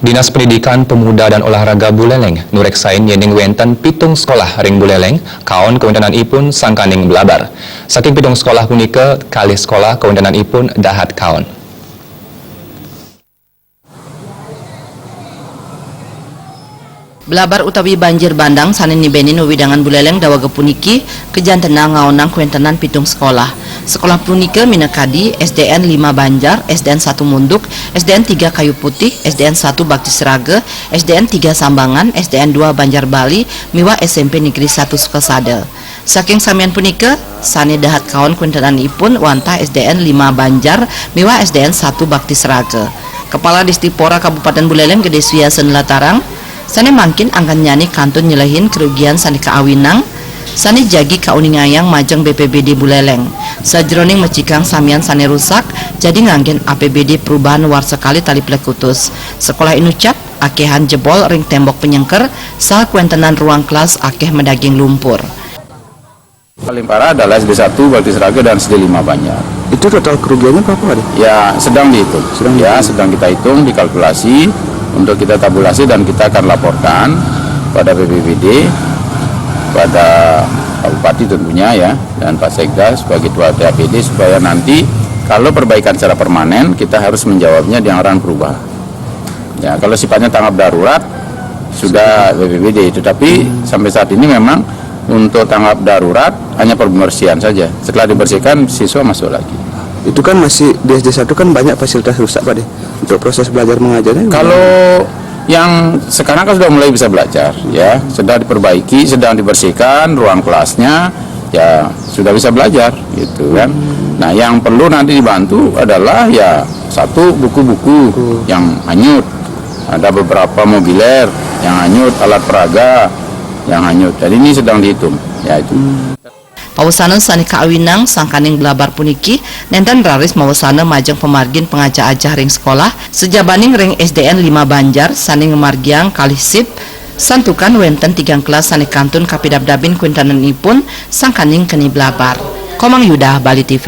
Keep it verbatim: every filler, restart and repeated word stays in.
Dinas Pendidikan, Pemuda dan Olahraga Buleleng nureksain yening wenten pitung sekolah ring Buleleng kaon kawentenanipun sangkaning blabar. Saking pitung sekolah punika, kalih sekolah kawentenanipun dahat kaon. Blabar utawi banjir bandang sane nibenin wewidangan Buleleng dawege puniki kajantenang ngaonang kawentenan pitung sekolah. Sekolah punika minakadi S D N lima Banjar, S D N satu Munduk, S D N tiga Kayu Putih, S D N satu Bakti Seraga, S D N tiga Sambangan, S D N dua Banjar Bali, miwah S M P Negeri satu Sukasada. Saking samian punika, sane dahat kaon kawentenanipun wantah S D N lima Banjar miwah S D N satu Bakti Seraga. Kepala Distipora Kabupaten Buleleng Gede Suyasa nlatarang, sane mangkin anggennyane kantun nyelehin kerugian sane kaawinang, sane jagi kauningayang majeng B P B D Buleleng. Sajeroning mecikang samian sane rusak, jagi nganggen A P B D perubahan warsa kalih tali plekutus. Sekolah inucap, akehan jebol ring tembok penyengker, saha kawentenan ruang kelas akeh madaging lumpur. Paling parah adalah S D satu Bakti Seraga dan S D lima Banjar. Itu total kerugiannya berapa, Pak? Ya, sedang dihitung. Sedang ya, dihitung. Sedang kita hitung, dikalkulasi untuk kita tabulasi dan kita akan laporkan pada B P B D, pada Pak Bupati tentunya ya, dan Pak Sekda sebagai Ketua T A P D supaya nanti kalau perbaikan secara permanen kita harus menjawabnya di anggaran perubahan. Ya, kalau sifatnya tanggap darurat sudah B P B D, tetapi sampai saat ini memang untuk tanggap darurat hanya pembersihan saja. Setelah dibersihkan, siswa masuk lagi. Itu kan masih di S D satu kan banyak fasilitas rusak, Pak, deh. Untuk proses belajar mengajarnya gimana? Kalau yang sekarang kan sudah mulai bisa belajar, ya, sedang diperbaiki, sedang dibersihkan ruang kelasnya, ya sudah bisa belajar, gitu kan. Nah, yang perlu nanti dibantu adalah ya satu buku-buku yang hanyut, ada beberapa mobiler yang hanyut, alat peraga yang hanyut. Jadi ini sedang dihitung, ya itu. Pawesana sane kaawinang sangkaning blabar puniki nenten raris mawesana majeng pamargin pangajah-ajah ring sekolah, sajabaning ring S D N lima Banjar sane ngamargiang kalih sip, santukan wenten tigang kelas sane kantun kapidabdabin kawentenanipun sangkaning keni blabar. Komang Yuda, Bali T V.